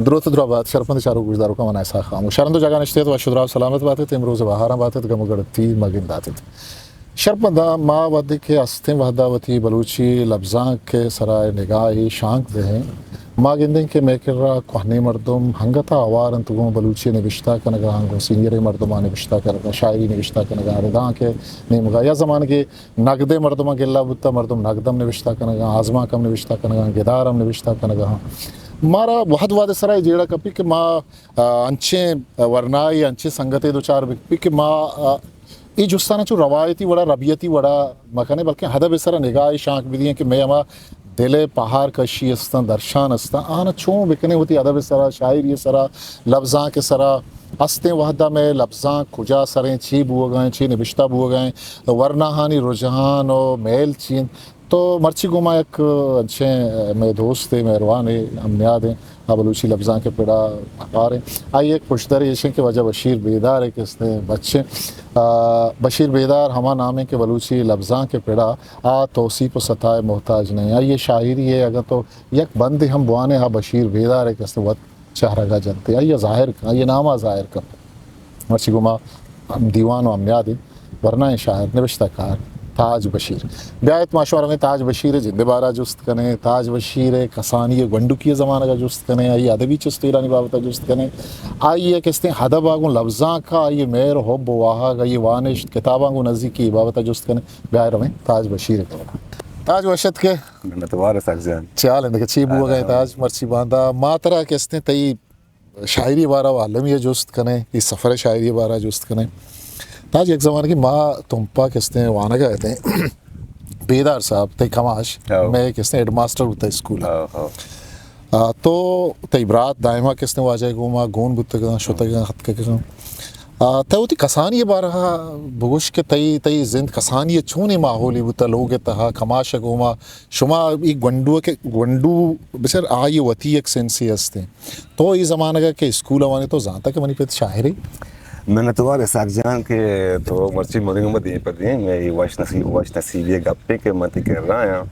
دروت درا بات، شرپند چاروک گوشداروکاں، من اسحاق خاموش۔ شرند و جاگہ نشتیت و شدراو سلامت باتیت، امروز بہاراں باتیت، گم و گڑتی مگن داتیت۔ شرپند، ما وہدے کہ استیں وہدا وتی بلوچی لبزانک ء سرا نگاہے شانک دئیں، ما گندیں کہ مئے کرا کوہنیں مردم ہنگتا ہوار انت، گوں بلوچی نبشتہ کنگا، گوں سینئریں مردماں نبشتہ کنگا، شاعری نبشتہ کنگا، ردانک ء نیمگا، یا زمانگے نگدے مردماں گلہ بوتا، مردم نگد ہم نبشتہ کنگا، آزمانک ہم نبشتہ کنگا، گدار ہم نبشتہ کنگا۔ مارا وہد وہد سرا اے جیڑہ کپی کہ ما، آ، انچیں ورنائے، انچیں سنگتے دوچار بکپی کہ ما، آ، اے جستانا چو روایتی وڑا، ربیتی وڑا مکنیں، بلکیں ادب ء سرا نگاہے شانک بدییں کہ مئے ہما دل ء پہار کشی استاں، درشان استاں، آہاں چون بکنیں وتی ادب ء سرا، شاعری ء سرا، لبزانک ء سرا۔ استیں وہدا مئے لبزانک کجا سریں، چی بوگا ایں، چی نبشتہ بوگا ایں، ورناہانی رجحان و میل چی انت۔ تو مرچی گوں ما یک انچیں مئے دوستے، مہروانے، ہم نیادیں، آ بلوچی لبزانک ء پڑا ہواریں۔ آئی یک پشدر ایشیں کہ واجہ بشیر بیدار ء کہ استیں بچیں۔ آ، بشیر بیدار ہما نامیں کہ بلوچی لبزانک ء پڑا آ توسیپ و ستا ء محتاج نہ ایں۔ آئی ء شاعری ء اگاں تو یک بندے ہم بوانے، آ بشیر بیدار ء کہ استیں وت چہرگا جنتے، آئی ء ظاہر کن، آئی ء ناما ظاہر کن۔ مرچی گوں ما ہم دیوان و ہم نیادیں ورنائیں شاعر، نبشتہ کار تاج بشیر۔ بیایت ما شما رویں تاج بشیر ء جند ء بارا جست کنیں، تاج بشیر ء کسانی ء گونڈکی ء زمانگ ء جست کنیں، آئی ء ادبی چست و ایرانی بابت ء جست کنیں، آئی ء کستیں ادب ء گوں لبزانک ء آئی ء مہر و حب و واہگ، آئی ء وانشت، کتاباں گوں نزیکی ء بابت ء جست کنیں۔ بیائے رویں تاج بشیر ء کرا۔ تاج وش اتکے۔ منتوار اسحاق جان۔ چے حال انت کہ چی بوگ ء انت تاج؟ مرچی باندا ما ترا کستیں تئی شاعری بارا و المی ء جست کنیں، اے سفر شاعری بارا جست کنیں۔ تاج، یک زمانگے ما تمپا کستیں وانگا اتیں۔ بیدار صاحب، تئی کماش، ہو۔ مئے کستیں ہیڈ ماسٹر بوتا اسکول ء۔ ہو، ہو۔ آ، تو تئی برات دائما کستیں واجہ گوما گون بوتگاں، شتگاں، اتکگاں۔ آ، تئی وتی کسانی بارا بگوش کہ تئی، تئی زند کسانی چونیں ماحولی بوتا، لوگ تہا، کماش گوما، شما اے گونڈو کہ گونڈو بچار آئی وتی یک سنسے استیں۔ تو اے زمانگ ء کہ اسکول ء وانی تو زانتا کہ منی پت شاعرے؟ منتوار اسحاق جان کہ تو مرچی منی گوما دیم پہ دیم، مئے اے وش نصیب، وش نصیبی ء گپے کہ من تئی کرا آیاں۔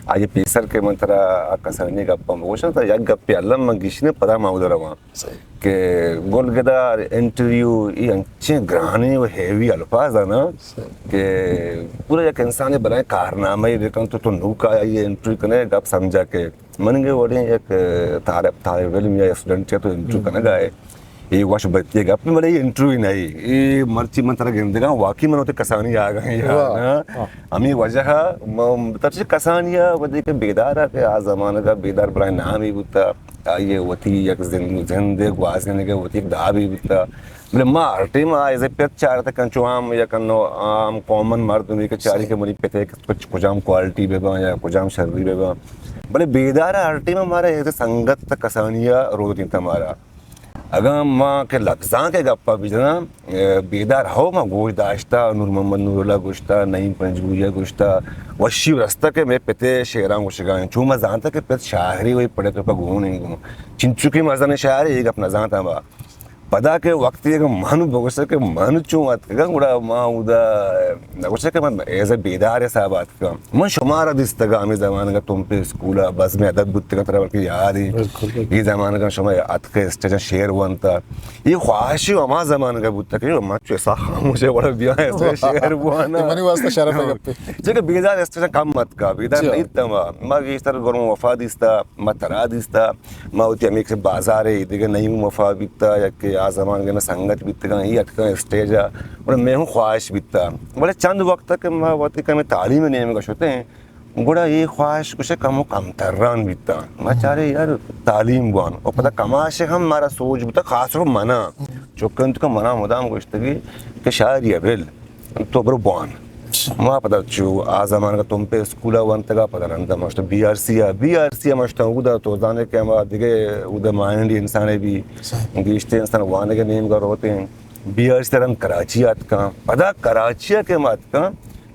آئی پیسر کہ من ترا آ کسانی گپاں بگوشاں، ترا یک گپے الم من گیشینہ، پدا ما اودا رواں۔ صحیح۔ کہ گل گدار، انٹرویو، اے انچیں گرانیں و ہیوی الفاظ آں نا صحیح۔ کہ پورا یک انسانے بلائیں کارنامہ ء بکن تو، تو نوک آئی انٹرویو کنے گپ سمجھا کہ منگے وڑیں یک طالب، طالب علم یا اسٹوڈنٹ ء تو انٹرویو ہم۔ کنگا ئے۔ اے وش بتی گپ، بلے اے انٹرویو نہ اے۔ اے مرچی من ترا گندگاں، واقعی من وتی کسانی آگاں یا واہ، نا۔ واہ۔ ہمے وجہ ء من ترا چہ کسانی ء ودی کہ بیدار ء کہ آ زمانگ ء بیدار بلائیں نامے بوتا، آئی ء وتی یک زند، زند ء گوازینگ ء وتی یک دابے بوتا۔ بلے ما ہر ٹائم آ ایز اے پت چارتہ کن، چو عام یک انو عام کامن مردمے کہ چاری کہ منی پت ء کجام کوالٹی بہ باں یا کجام شری بہ باں۔ بلے بیدار ء ہر ٹائم مارا ایز اے سنگت تہ کسانی ء رودینتہ مارا۔ اگاں ما کہ لبزانک ء گپ ء بجناں، اے، بیدار ہو ما گوش داشتہ، نور محمد نور اللہ گوشتہ، نعیم پنجگوئی ء گوشتہ، وشی رستہ کہ مئے پت ء شعراں گوشگا انت۔ چو ما زانتہ کہ پت شاعرے و اے پڑے تو پہ گون انگوں۔ چنچو کہ مزن شاعرے، اے گپ نہ زانتہ ما۔ پدا کہ وقتی اگاں من بگوشتہ کہ من چون اتکگاں، گڑا ما اودا نہ گوشتہ کہ من ایز اے بیدار حساب اتکگاں۔ من شمارا دیستگاں ہمے زمانگ ء تمپ اسکول ء بزم ادب بوتگاں، ترا بلکہ یاد انت۔ بالکل، بالکل۔ اے زمانگ ء شما اتکہ اسٹیج ء شعر ونتہ۔ اے خواہش ہما زمانگ ء بوتہ کہ من چو اسحاق خاموش ء وڑا بیاں، اسٹیج ء شعر بواناں۔ اے منی واسطہ شرف ء گپے۔ چونکہ بیدار اسٹیج ء کم اتکا، بیدار جی۔ نہ اتاں ما۔ ما گیشتر گرم وفا دیستا، ما ترا دیستا، ما وتی ہمے کہ بازار ء ایدگہ نعیم وفا بیتا یا کہ آ زمانگ ء مئے سنگت بیتگاں، اے اتکاں اسٹیج ء، گڑا مئے ہوں خواہش بیتا۔ بلے چند وقت ء کہ ما وتی کمے تعلیم ء نیمگ ء شتیں، گڑا اے خواہش گوشے کمو کمتران بیتا۔ ما چارے یار تعلیم بوان۔ و پدا کماش ء ہم مارا سوج بوتا، خاص طور پر منا۔ چکن تو کہ منا مدام گوشتگی کہ شاعری ء بل۔ تو برو بوان۔ ما پدا چو آ زمانگ ء تمپ اسکول ء ونتگ ء پدا رند ء ما شتاں بی آر سی ء، بی آر سی ء ما شتاں اودا تو زانے کہ ہما دگہ اودا مائنڈ انسانے بی، گیشتر انسان وانگ ء نیمگ ء روتیں۔ بی آر سی ء رند کراچی ء اتکاں، پدا کراچی ء کہ ما اتکاں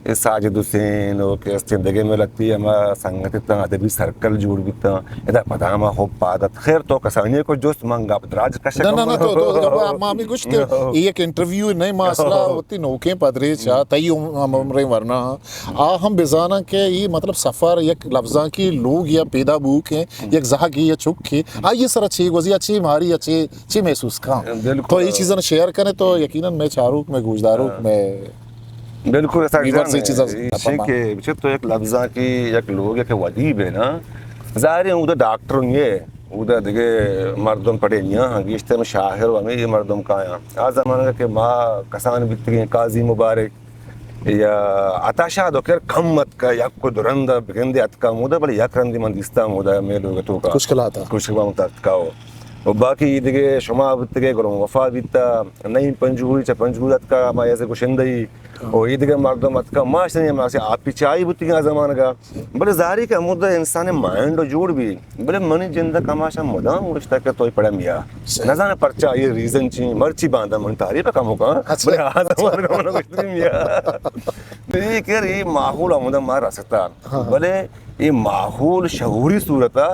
اے ساجد حسین و کہ استیں دگہ ملتی ہما سنگت اتاں، ادبی سرکل جوڑ بیتاں۔ ادا پدا ہما حب عادت۔ خیر، تو کسانی کو جست، من گپ دراج کشگ نہ، نہ، نہ، تو، تو، تو، ما ہمیں گوشت، اے یک انٹرویو نہیں، ما اصلا وتی نوکیں پدریچ آ، تئی عم-، ہم عمریں ورنا آ ہم بزاناں کہ اے مطلب سفر یک لفظاں کی لوگ یا پیدا بوک ہیں، یک زہگی یا چک کے، آئی سر چی گوزی، چی ماری، چی، چی محسوس کاں۔ بالکل۔ تو اے چیزاں شیئر کرے تو یقیناً میں چاروک، میں گوشداروک، میں بالکل، اسحاق ویور جان، سے چیزاں ایشی کہ چہ تو یک لفظاں کی یک لوگ کہ ودی بے نا، ظاہر ہے، اودا ڈاکٹر نہیں ہے، اودا دگہ مردم پڑے نہیں ہیں، گیشتر شاعر و ہمیں یہ مردم کایاں۔ آ زمانہ کہ ما کسان بیتگیں، قاضی مبارک یا عطا شاد و کر کم اتکا، یک کو درند بگندے اتکا مودا، بلے یک رندی من دیستا مودا میں لوگ تو کا۔ خوشکلاتا۔ خوشکلاتا اتکا ہو۔ و باقی دگہ شما بیتگے، گل وفا بیتا، نعیم پنجگوری، چہ پنجگور اتکا، ما ایسے گشندہ ای۔ و اے دگہ مردم اتکا، ما شنی ما سے آپی چائی بوتگیں آ زمانگا۔ بلے ظاہری کہ ہمودا انسان مائنڈ جوڑ بی، بلے منی جند کماشا مدام گوشتا کہ توئی پڑا میا۔ صحیح۔ نزانہ پرچا، اے ریزن چی، مرچی باندا من تعریف کم کا۔ اچھا۔ بلے آ زمانگا من گوشتا میا۔ تو اے کہ اے ماحول ہمودا ما رستا۔ ہاں۔ بلے اے ماحول شعوری صورتا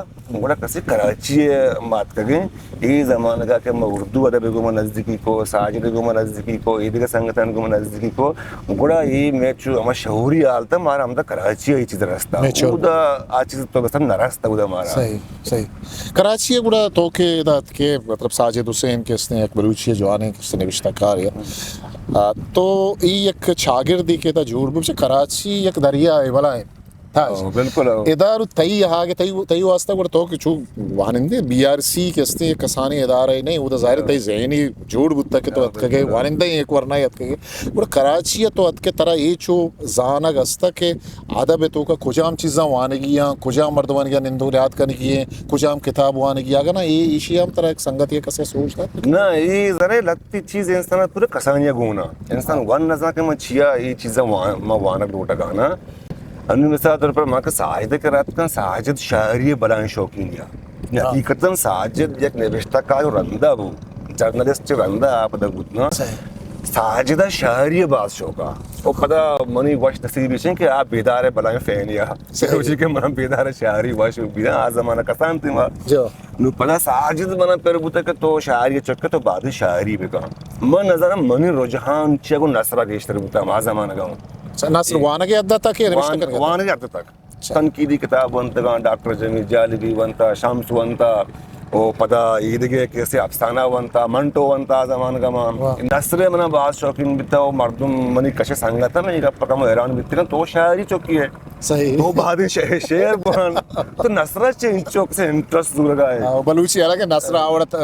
گڑا کسے کراچی ء ما اتکگیں، اے زمانگ ء کہ ما اردو ادب ء گوما نزدیکی کو، ساجد ء گوما نزدیکی کو، اے دگہ سنگتان گوما نزدیکی کو، گڑا اے میں چو ہما شعوری حالت ء مارا ہمدا کراچی ء اے چیز رستا۔ اودا آ چیز تو بس نہ رستا اودا مارا۔ صحیح، صحیح۔ کراچی ء گڑا تو کہ ادا اتکے، مطلب ساجد حسین کہ استیں یک بلوچی ء جوانیں کہ استیں نوشتہ کار یا، آ، تو اے یک چاگردے کہ ادا جوڑ بو، کراچی یک دریا ء بلائیں تاج۔ او، بالکل، او۔ ادا رو تئی ہاگے، تئی، تئی واسطہ گڑا تو کہ چو وانندے بی آر سی کہ استیں یک کسانیں ادارہ نہیں، اودا ظاہر ہے تئی ذہنی جوڑ بوتا کہ تو اتکگے، وانندہ یک ورنا اتکگے۔ گڑا کراچی ء تو اتکے ترا اے چو زانگ استا کہ ادب ء توکا کجام چیزاں وانگی آں، کجام مردمانی نندو یاد کنگی ہیں، کجام کتاب وانگی، اگہ نا اے ایشی ہم ترا یک سنگت یک کسے سوچ دات؟ نہ، اے ذرے لتی چیز انسان پورے کسانی گونا۔ انسان وان نزان کہ من چیا اے چیزاں وان-، من وانگ لوٹگانا۔ انو مثال طور پر ما کہ ساجد ء کرا اتکاں، ساجد شاعری ء بلاہیں شوقین یا۔ ہاں۔ حقیقتاً ساجد یک نبشتہ کار و رندہ بو، جرنلسٹ چہ رندہ آ پدا بوت نا۔ صحیح۔ ساجد ء شاعری ء باز شوق آ۔ او پدا منی وش نصیب ایشیں کہ آ بیدار ء بلاہیں فین یا۔ صحیح۔ روچی کہ من بیدار ء شاعری وش بیداں، آ زمانہ کسان تھی ما۔ جو۔ نو پدا ساجد منا پر بوتا کہ تو شاعری چک تو بعد شاعری بکن۔ من نظر منی رجحان چہ گو نثر گیشتر بوتا ما زمانہ گا۔ اچھا، نثر وانگ ء حد تک یا نوشتہ وان-، کنگ ء حد تک؟ وانگ ء حد تک۔ اچھا۔ تنقیدی کتاب ونتگاں، ڈاکٹر جمیل جالبی ونتا، شمس ونتا، او پدا ایدگہ کسے افسانہ ونتا، منٹو ونتا زمانگا ما۔ واہ۔ نثر منا باز شوقین بیتا، او مردم منی کش سنگت میں گپ کم حیران بیتگاں، تو شاعری چکی ہے۔ صحیح۔ تو بعد شع-، شعر بوان۔ تو نثر چے چوک سے انٹرسٹ زورگا ہے۔ ہاں، بلوچی حالانکہ نثر آوڑت،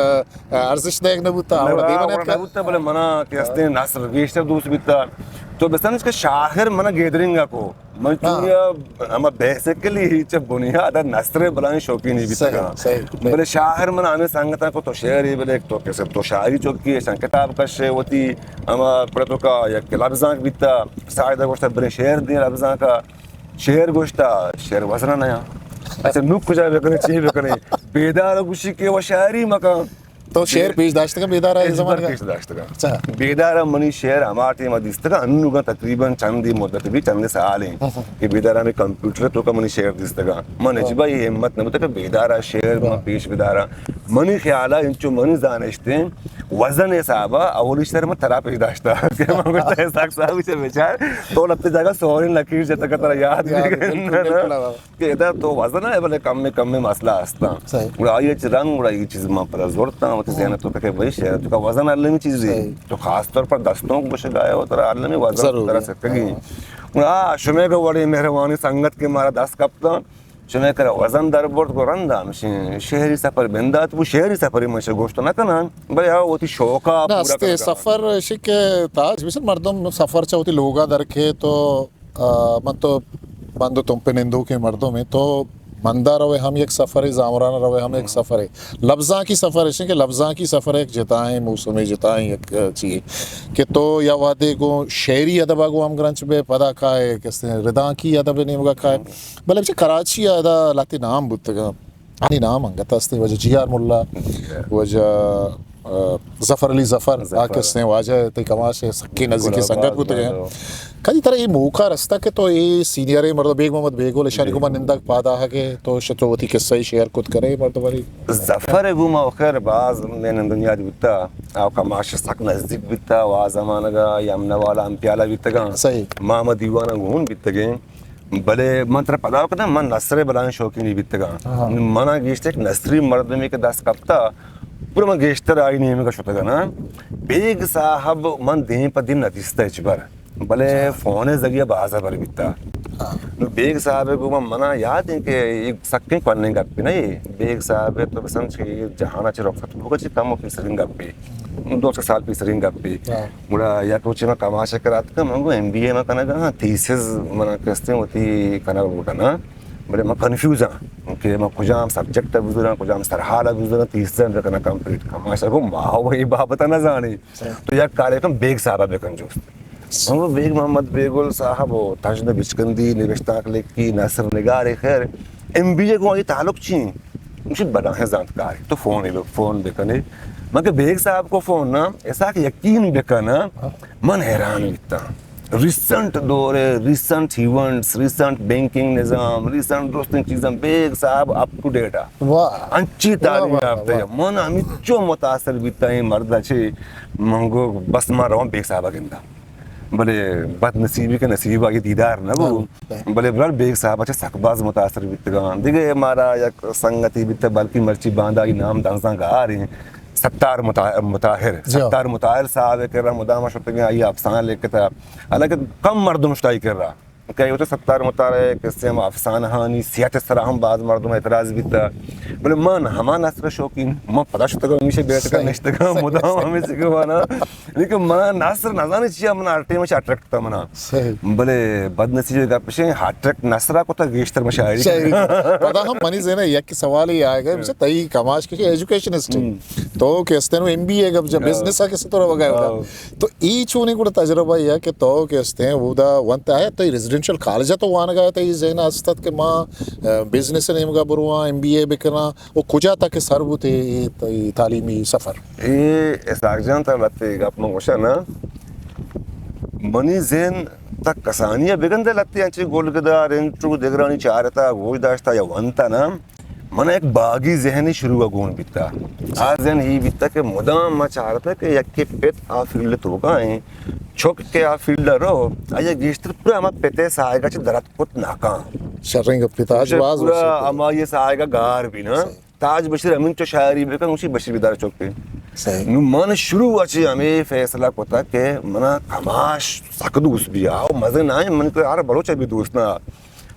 ارزش دیگ نہ بوتا، آوڑا دیما نہ بوتا، بلے منا کہ استیں نثر گیشتر دوست بیتا۔ تو بسنج کہ شاعر منا گیدرنگا کو۔ من چونیا ہما بیسیکلی چہ بنیاد ء نثر ء بلاہیں شوقینے بیتگاں۔ صحیح، صحیح۔ بلے شاعر من ہمے سنگتاں کو تو شعرے بلے تو کسے تو شاعری چوکی ایشاں کتاب کشے وتی ہما پڑتوکا یک لبزانک بیتا، ساجد ء گوشتا بلے شعر دیں لبزانکا، شعر گوشتا، شعر وزن نیا۔ اچھا نو کجا بکنے، چی بکنے؟ بیدار گوشی کہ وہ شاعری مکان۔ تو شعر پیش داشتگا بیدار ہے زمانہ پیش داشتگا۔ اچھا۔ بیدار منی شعر ہما ٹائم دیستگا، انوگا تقریباً چندی مدت بھی، چندی سال ہیں کہ بیدار ہمیں کمپیوٹر تو کا منی شعر دیستگا۔ من ہاں۔ ہچ بھائی ہمت نہ بوتا کہ بیدار شعر من پیش بدارا۔ منی خیال ہے انچو منی زانشتے وزن حسابا اولی شعر من ترا پیش داشتا۔ کہ من گوشتا اسحاق صاحب سے بچار، تو لپتے جاگا سوری لکیر جتا کہ ترا یاد یاد، نہیں۔ بالکل، بالکل، ہاں۔ کہ ادا تو وزن ہے، بلے کم میں کم میں مسئلہ ہستا۔ صحیح۔ گڑا آئی چ رنگ، گڑا یہ چیز من پر زورتا، وتی ذہن تو کہ بھائی شعر تو کا وزن المی چیز ہے۔ صحیح۔ تو خاص طور پر دستوں کو گوشگایا ہو، ترا المی وزن ضرور طرح ہے۔ سکگی۔ ہاں۔ گڑا شمے کو بڑی مہربانی سنگت کے مارا دست کپتا، شمے کرا وزن در برد کو رندا ہمشیں شعری سفر بندات، وہ شعری سفر من سے گوشت نہ کنان، بلے ہاں وتی شوقا نہ پورا استے کرگا۔ سفر شک تاج مثل مردم سفر چا وتی لوگا در کے تو آ، من تو بند و تمپ نندوکیں مردم ہیں، تو مندا روے ہم یک سفرے، زامران روے ہم یک سفرے۔ لبزانکی سفر ایشیں کہ لبزانکی سفر ایک جتائیں موسم، جتائیں یک، آ، چیئے کہ تو یا وہدے گو شعری ادب گو ہم گرنچ بے، پدا کائے کسے ردانکی ادب نیمگا کائے۔ بلے بچے کراچی ادا لہتے نام بوتگا، آنی نام انگت ہستے، واجہ جی آر ملا، واجہ، آ، ظفر علی ظفر، آ ظفر۔ کہ استیں واجہ تئی کماش ءِ سکیں نزیکیں سنگت بوتگ ئے۔ کدی ترا اے موقع رستہ کہ تو اے سینئریں مردم، بیگ محمد بیگل، اشانی گوما نندگ پاد آہگ ءَ تو شتو وتی قصہ ءَ شیئر کت کنئے مردمانی؟ ظفر ءِ گوما خیر باز من دنیا دی بوتا، آ کماش سک نزیک بوتا، آ زمانگ ءَ یمنا والا ہم پیالہ بیتگاں۔ صحیح۔ ما ہما دیوان ءَ گون بیتگیں۔ بلے من ترا پدا کتاں، من نثر ءِ بلاہیں شوقینے بیتگاں۔ ہاں۔ من ءَ گیشتر یک نثری مردمے کہ دست کپتا، پورا من گیشتر آئی نیمگ ءَ شتگ نا۔ بیگ صاحب من دیم پہ دیم نہ دیستہ ہچبر، بلے فون ءِ ذریعہ باز ہبر بیتا۔ ہاں۔ نو بیگ صاحب ءِ گوما من ءَ یات ایں کہ اے سکیں کوہنیں گپے نہ اے۔ بیگ صاحب ءَ تو بسمجھ کہ اے جہان ءَ چہ رخصت بوگ ءَ چہ کم و پیسریں گپے۔ دو سئے سال پیسریں گپے۔ ہاں۔ گڑا یک روچے من کماش ءِ کرا اتکاں، من گوں ایم بی اے من کنگ ءَ آں، تھیسز من کہ استیں وتی کنگ لوٹاں نا، بلے من کنفیوز آں کہ من کجام سبجیکٹ ءَ بزوراں، کجام سرحال ءَ بزوراں، تھیسز ءَ بکناں کمپلیٹ۔ کماش ءَ گوں ما وَ اے بابت ءَ نہ زانیں۔ صحیح۔ تو یک کارے کن، بیگ صاحب ءَ بکن جست۔ ہم بیگ محمد بیگل صاحب و تژن بچکندی، نبشتانک لکھی، نثر نگارے، خیر ایم بی اے گوں آئی تعلق چی ایں؟ گوشی بلاہیں زانتکارے، تو فون ایلو، فون بکنے۔ من کہ بیگ صاحب کو فون نا، اسحاق یقین بکن، من حیران بیتاں۔ ریسنٹ دور ءِ، ریسنٹ ایونٹس، ریسنٹ بینکنگ نظام، ریسنٹ درستیں چیزاں بیگ صاحب اپ ٹو ڈیٹ ءَ۔ واہ۔ انچی واہ، تعلیم واہ، یافتہ واہ۔ من ہمینچو متاثر بیتاں اے مرد ءَ چہ، من گو بس ما رواں بیگ صاحب ءَ گنداں۔ بلے بد نصیبی کہ نصیب ءَ آئی دیدار نہ بو۔ ہاں۔ بلے برار بیگ صاحب ءَ چہ سک باز متاثر بیتگاں۔ دگہ مارا یک سنگتی بیتہ، بلکیں مرچی باندا آئی نام دنزاں گار ایں، ستار متا-، مطاہر۔ جی۔ ستار مطاہر صاحب ءِ کرا مدام شتگیں، آئی افسانہ لکھتا۔ حالانکہ کم مردم شتائی کرا۔ کہ وتی ستار مطاہر ءِ قصے ہم افسانہ ہانی صحت ءِ سرا ہم باز مردم اعتراض بیتا۔ بلے من ہما نثر شوقین، من پدا شتگاں ہمیشہ بیٹھ کر نشتگاں، مدام ہمے سکوانا۔ لیکن منا نثر نزانی چیا، منا ہر ٹائم چہ اٹریکٹ کتا منا۔ صحیح۔ بلے بد نصیبی گپ اش ایں، اٹریکٹ نثر ءَ کتا گیشتر من شاعری شاعری۔ پدا ہم منی ذہن ءَ یک سوالے آئیگا، مثلاً تئی کماش کہ ایجوکیشنسٹ ایں۔ ہم۔ تو کہ استیں ایم بی اے گپ جا، ہاں۔ بزنس ءَ کہ ستر وگا ہوتا۔ ہاں۔ تو اے چونیں گڑا تجربہ یا کہ تو کہ استیں اودا ونت آئے، تئی ریزیڈنشل کالج ءَ تو وانگا، تئی ذہن ءَ است ات کہ ما، آ، بزنس ءِ نیمگا برواں، ایم بی اے بکناں، و کجا تک سر بوت اے، اے، اے تعلیمی سفر؟ اے اسحاق جان، ترا لتے گپ من گوشاں نا، منی ذہن تک کسانی ءَ بگندے، لتے انچیں گلگدار، انٹرو، دگرانی چارتا، گوش داشتا یا ونتا نا، من یک باگی ذہنے شروع ءَ گون بیتا۔ آ ذہن ہی بیتا کہ مدام ما چارتا کہ یکے پت آ فیلڈ توکا ایں، چک کہ آ فیلڈ ءَ رو، آئی ءَ گیشتر پورا ہما پت ءِ ساہگ ءَ چہ درت کت نہ کن۔ شریں گپے، تاج باز پورا وش۔ ہما یہ ساہگ ءَ گار بی نا۔ صحیح۔ تاج بشیر ہمینچو شاعری بکن، گوشی بشیر بیدار چک ایں۔ صحیح۔ نو من شروع ءَ چہ ہمے فیصلہ کتا کہ منا کماش سک دوست بی، آ مزن نہ ایں، من کہ ہر بلوچ ءَ بی دوست نہ۔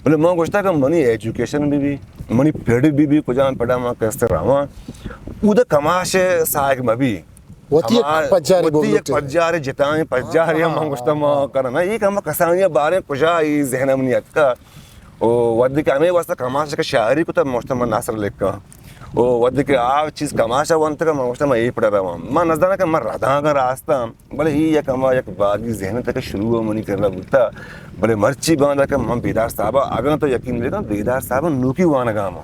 بلے من گوشتا کہ منی ایجوکیشن بہ بی، منی پڑ بہ بی، کجام پڑا من کسے رواں، اود ءَ کماش ءِ ساہگ مہ بی۔ وتی یک ہما پجارے وتی بولوٹے۔ یک پجارے جتائیں پجارے ہم، ہاں، من گوشتا، ہاں، ما، ہاں، کرنا۔ اے کہ ہما کسانی بارے کجا اے ذہن ءَ منی اتکا۔ او وھدے کہ ہمے واسطہ کماش کہ شاعری کتا، من گوشتا من نثر لکھاں۔ او وھدے کہ آ چیز کماش ءَ ونتگا، من گوشتا من اے پڑا رواں۔ من نزاناں کہ من ردانگاں راستاں۔ بلے اے یک ہما یک باگی ذہن ات کہ شروع ءَ منی کرا بوتا، بلے مرچی باندا کہ من بیدار صاحب ءَ، اگاں تو یقین بکن، بیدار صاحب ءَ نوکی وانگا من۔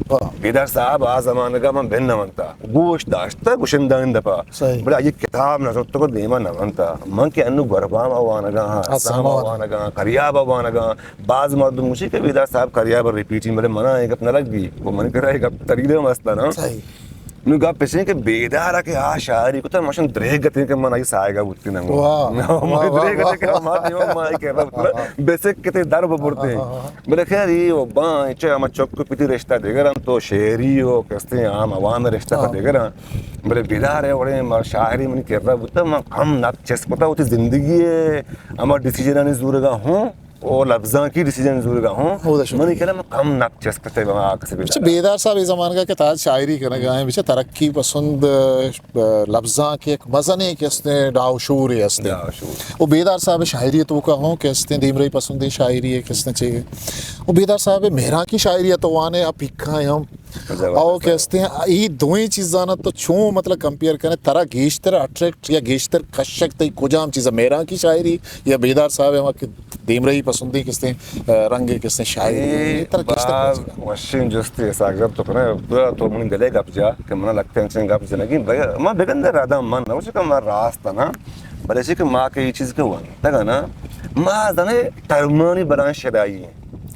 واہ۔ بیدار صاحب آ زمانگا من بن نہ ونتا، گوش داشتا گشندہ اندپا۔ صحیح۔ بلے آئی کتاب نہ زرتگ و دیما نہ ونتا۔ من کہ انو گوربام ءَ وانگا ہاں، اسام ءَ وانگا ہاں، کریاب ءَ وانگا ہاں۔ باز مردم گوشی کہ بیدار صاحب کریاب ءَ ریپیٹ ایں، بلے منا اے گپ نہ لگی۔ و من کرا اے گپ تریدہ ہم ہستا نا۔ صحیح۔ نوں گپ اش انت کہ بیدار ءَ کہ آ شاعری کتہ، مشن دریگ اتیں کہ من آئی ساہگ ءَ بوتیں نہ۔ واہ، واہ، واہ، دریگ اتیں کہ ہما دیما ما آئی کرا بوتیں، بسک کتے در ببرتیں۔ ہاں، ہاں، ہاں۔ بلے خیر، اے و باں، چہ ہما چک و پتی رشتہ دگر انت، تو شعری و کستیں عام عوام رشتہ، ہاں، دگر انت۔ بلے بیدار ءِ وڑیں ما شاعری منی کرا بوتہ، من کم نپ چست کتہ، وتی زندگی ءِ ہما ڈیسیژنانی زورگا ہوں۔ او لبزانکی ڈیسیژن زورگا ہوں۔ او دشو۔ منی کلام کم نپ چست کتے بہ آ کسے بیچارہ۔ اچھا، بیدار صاحب اے زمانگا کہ تاج شاعری کنگا ہیں، بچہ ترقی پسند، اه، لبزانک یک مزنیں کہ استیں ڈاؤ شورے استیں۔ ڈاؤ شور۔ او بیدار صاحب شاعری توکا ہوں کہ استیں دیمرئی پسندیں شاعری ہے کہ استیں چے۔ او بیدار صاحب مہراں کی شاعری تو وانے آ پکا ہم او کہ ہستیں، اے دوئیں چیزاں تو چون مطلب کمپیئر کریں، ترا گیشتر اٹریکٹ یا گیشتر کشک تئی کجام چیز ءَ؟ میرانکی شاعری یا بیدار صاحب ءِ ہما کہ دیمرئی پسندیں کستیں، آ، رنگے کستیں شاعری؟ اے اے ترا گیشتر باز کجام؟ وشیں جستے، اسحاق صاحب، تو کنے، پورا تو منی دلے گپ جا کہ منا لگتے انچیں گپ جنگی، بغیر، ما بگندے راداں من نہ، چہ کہ ما راست نہ، بلے چہ کہ ما کہ اے چیز کہ ونتگ نا، ما زنے ٹرمانی بلائیں شدائی ہیں۔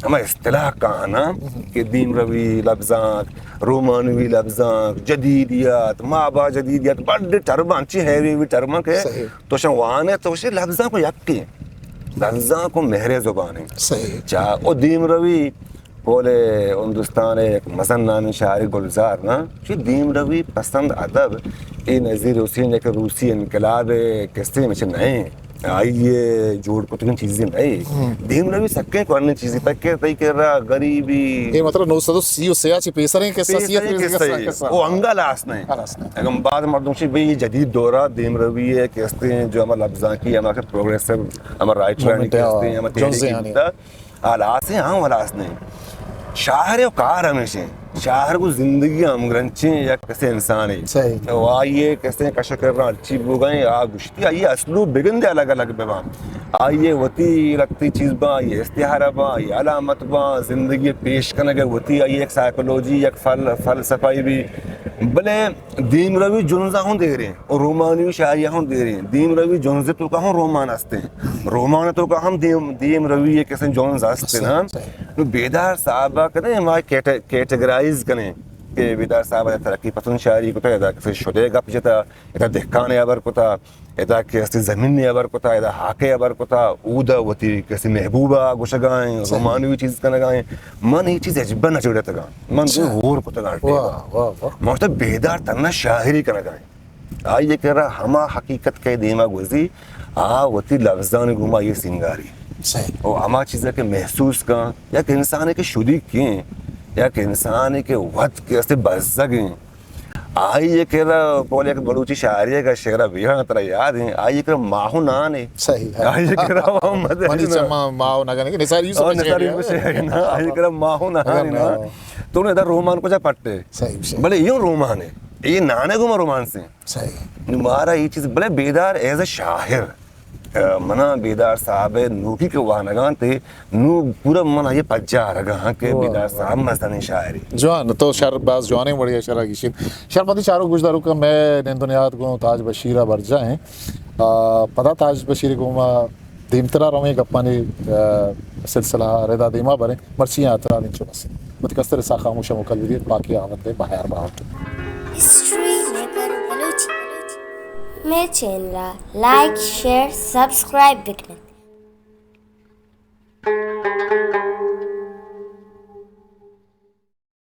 ہما اصطلاح کانا کہ دیمروی لبزانک، رومانوی لبزانک، جدیدیت، مابا جدیدیت، بڈ ٹرماں، چی ہیوی وی ٹرماں کہ صحیح۔ تو شان وانے تو شی لبزانک کو یکی، لبزانک کو مہر زبانی۔ صحیح۔ چا او دیمروی، قول ہندوستان ایک مزن نامی شاعر گلزار نا، چی دیمروی پسند ادب، اے نظیر حسین یک روسی انقلاب کسے مچ نئے۔ آئی ءِ جوڑ کتگیں چیزے نہ اے۔ ہم۔ دیمروی سکیں کوہنیں چیزے، تکے تئی کرا غریبی۔ اے مطلب نو سد و سی و سے ءَ چہ پیسریں قصہ، سی ءَ پیسریں قصہ اے۔ قصہ۔ او انگا لاس نہ اے۔ ہلاس نہ اے۔ اگاں بعد مردم چی بھئی اے جدید دورا دیمروی اے کہ ہستیں جو ہما لبزانکی، ہما کہ پروگریسو، ہما رائٹرانی مومنٹ کہ ہستیں، ہما تحریکی جنزے آنی۔ بوتا، ہلاس ایں، ہاں ہلاس نہ ایں۔ شاعر ءِ کار ہمیش ایں۔ شاعر گوں زندگی ءَ ہمگرنچیں یک کسے انسانے۔ صحیح۔ و آئی ءِ کسے کش ءُ کر ہرچی بوگا ایں، آ گوشتی، آئی ءِ اسلوب بگندے الگ الگ بہ باں۔ آئی ءِ وتی لگتی چیز باں، آئی ءِ استعارہ باں، آئی ءِ علامت باں، زندگی ءِ پیش کنگ ءِ وتی آئی ءِ یک سائیکولوجی، یک فل-، فلسفہ بی۔ بلے دیمروی جنز ءَ ہوں دیریں، و رومانوی شاعری ءَ ہوں دیریں۔ دیمروی جنز ءِ توکا ہوں رومان ہستیں۔ رومان ءِ توکا ہم دیم، دیمروی ءِ کسیں جنز ہستیں صحیح، نا۔ صحیح۔ نو بیدار صاحب ءَ کدیں ما کیٹ-، کیٹگرائز کنیں کہ بیدار صاحب ءَ ترقی پسند شاعری کتا، ادا کسے شدے گپ جتا، ادا دہکان ءِ ہبر کتا، ادا کہ ہستی زمین ءِ ہبر کتا، ادا ہاک ءِ ہبر کتا، اودا وتی کسے محبوب ءَ گوشگا ایں، صحیح۔ رومانوی چیز کنگا ایں۔ من اے چیز ہچبر نہ چڑتگاں۔ من اچھا۔ ہور کتگاں ٹیبا۔ واہ، واہ، واہ۔ من گوشتہ بیدار تنا شاعری کنگا ایں۔ آئی ءِ کرا ہما حقیقت کہ دیما گوزی، آ وتی لبزانی گوما اے سینگاری۔ صحیح۔ او ہما چیزا کہ محسوس کن، یک انسانے کہ شدیکیں، یک انسانے کہ وت کہ استے بزگیں۔ آئی ءِ کرا بولے کہ بلوچی شاعری ءِ شعرا بیان ترا یاد ایں، آئی ءِ کرا ماہ و نان اے۔ صحیح ہے۔ آئی ءِ کرا محمد منی چما ماہ و نگن کہ نثار یوسف اور نثار شعر یوسف ہے۔ شعر ہے نا، آئی ءِ کرا ماہ و نان اے نا۔ ہاں۔ تو نے ادا رومان کجا پٹے؟ صحیح، صحیح۔ بلے یوں رومان اے۔ اے نانے گوما رومانس ایں۔ صحیح۔ نو مارا اے چیز، بلے بیدار ایز اے شاعر، ا، منا بیدار صاحب ءِ نوکی کہ وانگاں تے نو پورا من آئی ءَ پجارگا ہاں کہ واہ، بیدار واہ۔ صاحب مزنیں شاعرے۔ جوان، تو شر باز جوانیں وڑے ءَ شرا گیشیت۔ شر پتی چاروک گوشداروکاں مئے نند و نیاد گوں تاج بشیر ءَ برجاہ ایں۔ آ، پدا تاج بشیر ءِ گوما دیمترا رویں گپانی، آ، سلسلہ ءَ ردا دیما بریں۔ مرچی آں ترا انچو بس۔ وتی کستر سا خاموش ءُ مکل بدیت، باقی آمد دے بہار باوت۔ History maker Balochi. مئے چینل ءَ لائک، شیئر، سبسکرائب بکنت۔